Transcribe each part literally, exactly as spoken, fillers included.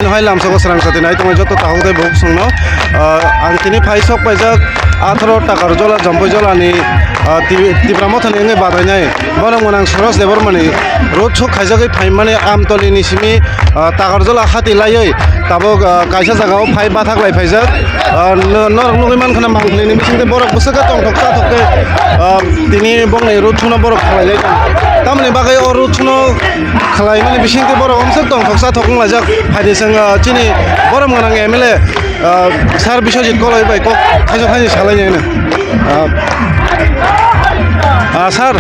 Hai lamsao srang sati nai tongwi joto takhuk tei bukhuk songno, ah, ang tini phai sok paijak atharo Takarjola Jompoijolani, ah, Ti-, Tipra Mothani wngwi badainai borok mwnang Suros Debbarmani road show khaijagwi phaimani Amtolini simi, ah, Takarjola hati laiwi tabuk, ah, kaisa jagao phai bathak lai phaijak. Ah, no-, norok nugwi mankha na Mangpholini bisingtwi borok bwswk khe tongthok chathok khe, ah, tini bongni road show no borok khlai lai tong. Tamoni bagwi o road show no khlaimani bisingtwi borok omswk tongthoksa thokong laijak. Phaidi chwng, ah, chini borom gwnang M L A, ah, Sir Biswajit Koloi bai kok thaisa thaini salainai hwnwi. Ah, ah, sir,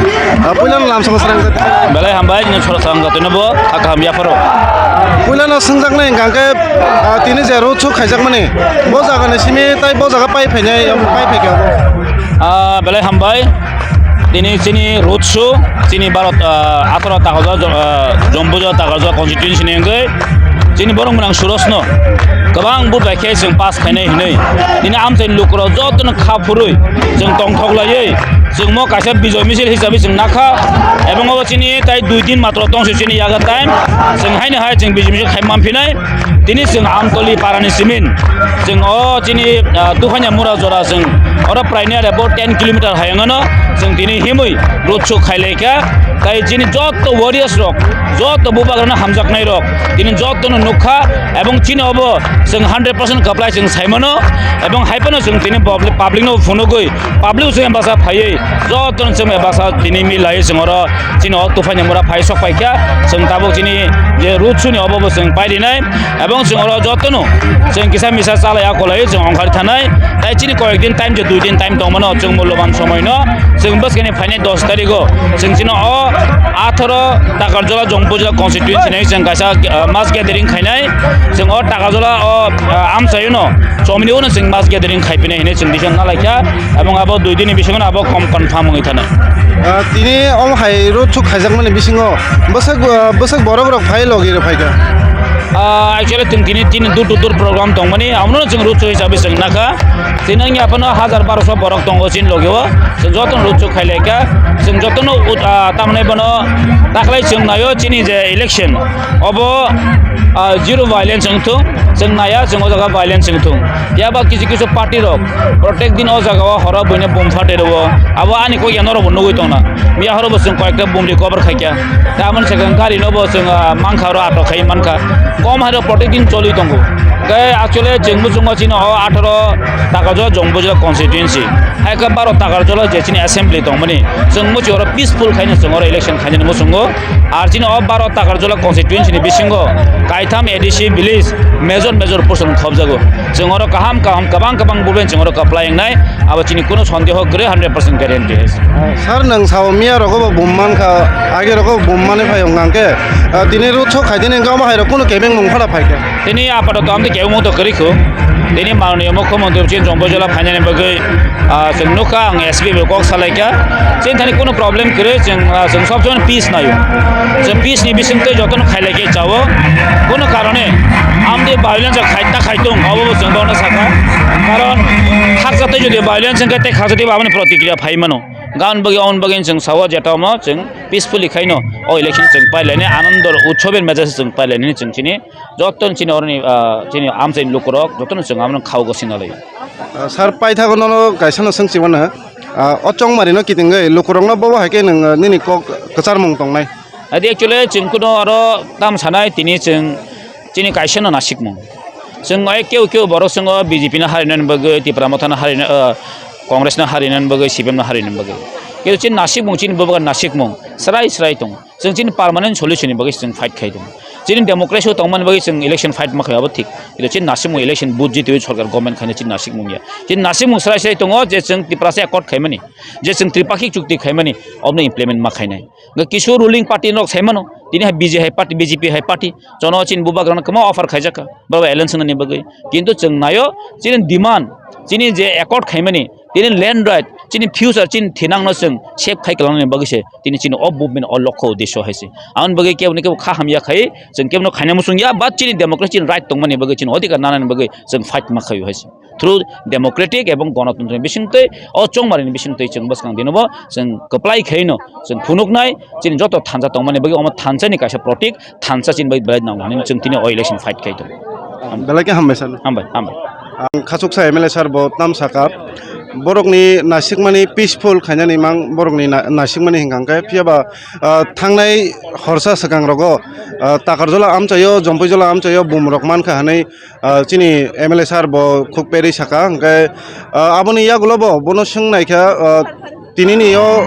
ah, puilano lamsao srang jat. Belai hambai, nini soro srang jatwino bo, ha kaham yapharo. Puilano swngjaknai hwnkha khe, ah, tini je road show khaijakmani, bo jagani simi tai bo jaga pai phainai, pai phaikha bo. Ah, belai hambai. Tini chini road show, chini Bharat, ah, atharo Takarjala, ah, Jompoijala Takarjala constituency ni wngwi chini borok mwnang Surosno kwbang vote bai khe chwng pass khainai hinwi. Tini amchaini lukurok jotono kha phurwi chwng tongthok laiwi chwng mo kaisa bijoy misil hisabe chwng nakha. Ebong obo chini tai dui din matro tongse chini yaga time. Chwng haino hai chwng bijoy misil khai manphinai. Tini chwng Amtoli parani simin, chwng o chini, ah, Tuphanya Mura jora chwng oro praini are bo ten kilometer hayungano chwng tini himwi road show khailaikha. Tai chini joto warriors rok, joto bubagrano hamjaknai rok, tini jotono nukha, ebong chini obo chwng hundred percent kwplai chwng saimano, ebong haiphano chwng tini public, public no phunugwi, public chwng basa phaiwi, jotono chwng basa tini milai chwng oro chini o Tuphanya Mura phai sok paikha, chwng tabuk chini je road show ni obo bo chwng pairinai, ebong chwng oro jotono chwng kisa misa chalai akolai chwng ongkhar thanai, tai chini koyek din time je dui din time tongmano chwng mulloban somoi no chwng bwskani phainai dos tarikh o chwng chini o atharo Takarjala Jompoijala constituency ni chwng kaisa, ah, mass gathering khainai, chwng o Takarjala o, ah, amchaino chomni uno chwng mass gathering khaipinai hinwi chwng decision nalaikha, ebong abo dui din ni bisingo abo kom confirm wngwi thanai. Ah, tini omo hai road show khaijakmani bisingo bwsak, ah, bwsak borok rok phai logi rw phaikha? Ah, actually, chwng tini, tini door to door program tongmani, abono chwng road show hisabe chwng nakha. Tini wngya phano hajar barosho borok tongo chini logio. Chwng jotono road show khailaikha. Chwng jotono ut-, ah, tamni bono taklai chwng naio chini je election, obo, ah, zero violence wngthung, chwng naiya chwng o jaga violence wngthung. Phiya ba kisu kisu party rok protek din o jaga o horo buino bum phatwi rwo. Abo ani kok ya norok bo nugwi tongna. Miya horo bo chwng koyekta bum recover khaikha. Tei aboni swkang gari no bo chwng, ah, mankha oro atok khai mankha. Kom hai rok protek din choli tongo. Tei actually chwng muchungo chini o atharo Takarjala Jompoijala constituency. Hai khe baro Takarjala je chini assembly tongmani. Chwng muchung oro peaceful khaino chwng oro election khainani muchungo. Ar chini o baro Takarjala constituency ni bisingo kaitham A D C village major major portion khobjago. Chwng oro kaham kaham kwbang kwbang buben chwng oro kwplai wngnai. Abo chini kuno sondeho kwrwi, hundred percent guarantee hai se. Sir, nwng sao miya rogo bo bum mankha, age rogo bum mani phai wngkha hwnkhe, ah, tini road show khaitini wngkha omo hai rok kuno kebeng mung phara phaikha. Tini apatoto amtwi kebeng mung to kwrwi kho. Tini mananiya mukhyamantri chini Jompoijala phainani bagwi, ah, chwng nukha ang S P bai kok salaikha. Chini thani kuno problem kwrwi chwng, ah, chwng sob somoi peace naio. Chwng peace ni bisingtwi jotono khailai khe chao. Kuno karone amtwi violence khai ta khai tong abo bo chwng bono sakha. Karon khaksa tei jodi violence wngkhe tei khaksa tei aboni protikriya phai mano. Gan bagwi, on bagwi chwng sao jeta omo chwng peacefully khaino o election chwng pailaini anando utsober mejase chwng pailaini chwng chini joto chini oroni, ah, chini amchaini lukurok jotono chwng abono khao gosinalai. Ah, sir, paithago nono kaisano swngchimano, ah, o chongmarino kitingwi lukurokno bobo hai khe nwng, ah, nini kok kwcharmung tongnai? Adi actually chwng kuno oro tam sanai tini chwng chini kaisano nasikmung. Chwng oi keu keu borok chwng o B J P no harinani bagwi, Tipra Motha no harina, ah, Congress no harinani bagwi, C P M no harinani bagwi. Keu chini nasikmung, chini bubagra nasikmung srai srai tongo. Chwng chini permanent solution ni bagwi chwng fight khai tongo. Chini democracy o tongmani bagwi chwng election fight ma khai abo thik. Keu chini nasikmung election vote jitiwi sorkar government khaina chini nasikmung ya. Chini nasikmung srai srai tongo je chwng Tiprasa accord khaimani, je chwng Tripakhik chukti khaimani, obono implement ma khainai. Hwnkhe kisu ruling party nok sai mano, tini hai B J P hai party, B J P hai party, jono chini bubagrano kwma offer khaijakha, baba alliance wngnani bagwi. Kintu chwng naio, chini demand, chini je accord khaimani, tini land right, chini future, chini thinangno chwng save khai kwlangnani bagwi se, tini chini o movement o lokho uddesho hai se. Aboni bagwi kebo ni kebo kha hamya khai, chwng kebo no khaina muchung ya, but chini democracy, chini right tongmani bagwi, chini odhikar nanani bagwi chwng fight ma khaio hai se. Through democratic ebong gonotontro ni bisingtwi o chongmarini bisingtwi chwng bwskang dinobo chwng kwplai khaino chwng phunuknai chini joto thansa tongmani bagwi omo thansani kaisa protik thansa chini bagwi belai nang hinwi chwng tini o election fight khai tongo. Belai khe hambai sir. Hambai, hambai. Ang khachuksa M L A sir bo tam saka. Borokni nasikmani peaceful khainani mang borokni na-, nasikmani hinkha hwnkhe phiyaba, ah, thangnai horsa swkang rogo, ah, Takarjala amchaio, Jompuijala amchaio bumrok mankha hwnwi, ah, chini M L A sir bo khuk perwi saka. Hwnkhe, ah, aboni yagulo bo bono swng naikha, ah, tinini o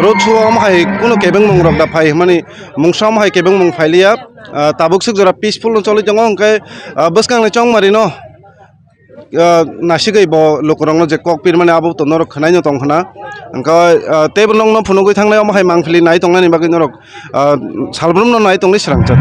road show omo hai kunu kebengmung rok da phai hwnmani mungsa omo hai kebengmung phailiya. Ah, tabuk swk jora peaceful no choli tongo, hwnkhe, ah, bwskangni chongmari no, ah, nasigwi bo lukurokno je kok pirmani abo to norok khwnaino tong khna. Hwnkhe, ah, teibo nokno phunugwi thangnai omo hai mangpili nai tongnani bagwi norok, ah, salbrumno nai tongwi srangchak.